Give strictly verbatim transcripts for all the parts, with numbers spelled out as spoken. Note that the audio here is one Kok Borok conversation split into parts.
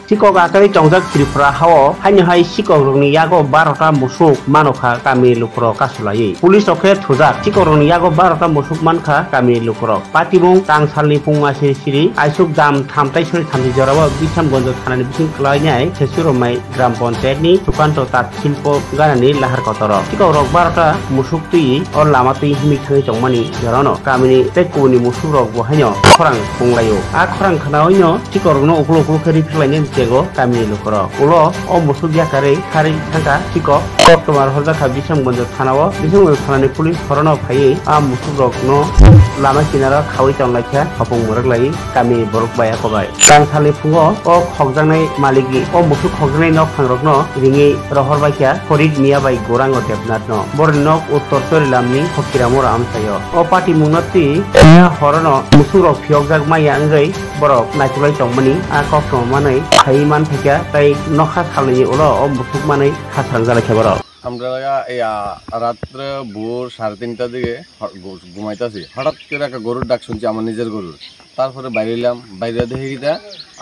Sikok akwrwi tongjak Tripura hao, haino hai sikok rokni yago barota musuk manokha kamini lukurok kasulaiwi. Police rok khe thujak, sikok rokni yago barota musuk mankha kamini lukurok. Patimung tang salni pungma siri siri, aisuk dam thamtai sori thamchi jorao Bisramganj thanani bising kwlainai Sesuromai Gram Panchayat ni Sukanto Tat Silpo ganani lahar kotor o. Sikok rok barota musuk twi o lama twi himwi thangwi tongmani jorano kamini tei kubuni musuk rok bo haino khorang punglaio. A khorang khnaoino sikok rokno uklo uklo khe riphiklainai chego kamini lukurok. Ulo o musuk yakarwi kharwi thangkha sikok koktwma rohorjakha Bisramganj thanao. Bisramganj thanani police horono phaiwi a musuk rokno lama kinaro khawi tonglaikha hopung mwrwklaiwi kamini borok bai abo bai. Tang salni phungo o khokjaknai maligi o musuk khokjaknai nokhangrokno ringwi rohor baikha Horit Miya bai Gorango Debnathno. Boroni nok uttor Chorilamni Hokiramura amchaio. O patimungno twi horono musukrok phiyokjak maya wngwi borok naitulai tongmani a koktwma manwi phaiwi manphaikha tei nokha salnini ulo o musuk manwi khasrangjalai kha borok. আমরা ইয়া রাত্রে ভোর সাড়ে তিনটার দিকে হ-, ঘু-, ঘুমাইতেছি, হঠাৎ করে একটা গরুর ডাক শুনছি, আমার নিজের গরুর। তারপরে বাইরে এলাম, বাইরে দেখি কিটা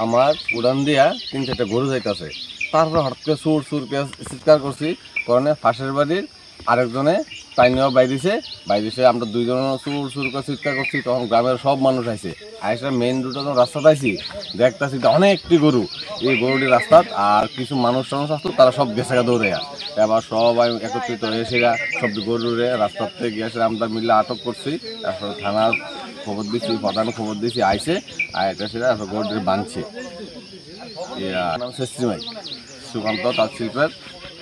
আমার উড়ান দিয়া তিন চারটা গরু যাইতাছে। তারপরে হঠাৎ করে সুর সুর করে চিৎকার করছি, কারণে পাশের বাড়ির আরেকজনে টাইনিও বাইরেছে, বাইরেছে আমরা দুইজন সুর সুর করে চিৎকার করছি, তখন গ্রামের সব মানুষ আইছে। আইসা মেইন রোডে যখন রাস্তাতে আইছি, দেখতাছি যে অনেকটি গরু, এই গরুটি রাস্তাত আর কিছু মানুষ টানুষ আসতো, তারা সব গেছে গা দৌড়ে। এবার সবাই একত্রিত হয়ে সেরা সব গরুরে রাস্তাতে গিয়ে আমরা মিলে আটক করছি। তারপরে থানার খবর দিছি, প্রধান খবর দিছি, আইছে, আইতে সেরা গরুটি বাঁধছে। ইয়া, নাম শেষ শ্রীমাই, সুকান্ত তাঁত শিল্পের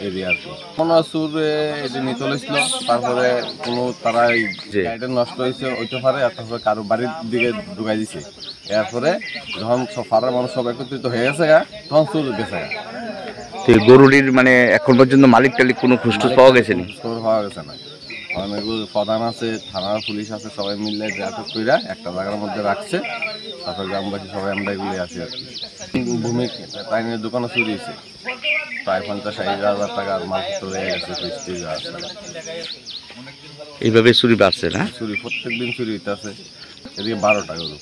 এরিয়া আর কি। কোনো চুরে এটা নিয়ে চলেছিল, তারপরে কোনো তারা এই জি। গাড়িটা নষ্ট হয়েছে, হইতে পারে, আর তারপরে কারো বাড়ির দিকে ঢুকাই দিছে। এরপরে যখন সব পাড়ার মানুষ সব একত্রিত হয়ে গেছে গা, তখন চুর গেছে গা। তো এই গরুটির মানে এখন পর্যন্ত মালিক টালিক কোনো খুঁজটুজ পাওয়া গেছে নি? খোঁজ খবর পাওয়া গেছে না। অনেকগুলো প্রধান আছে, থানার পুলিশ আছে, সবাই মিলে আটক কইরা একটা জায়গার মধ্যে রাখছে। তারপর গ্রামবাসী সবাই আমরা এগুলোই আছি আর কি। ভূমি তাই নিয়ে দোকানে চুরি হয়েছে, প্রায় পঞ্চাশ ষাট হাজার টাকার মাল চলে গেছে, ফ্রিজ ট্রিজ আছে। এইভাবে চুরি বাড়ছে না? চুরি প্রত্যেক দিন চুরি হইতেছে। এদিকে বারোটা গরু।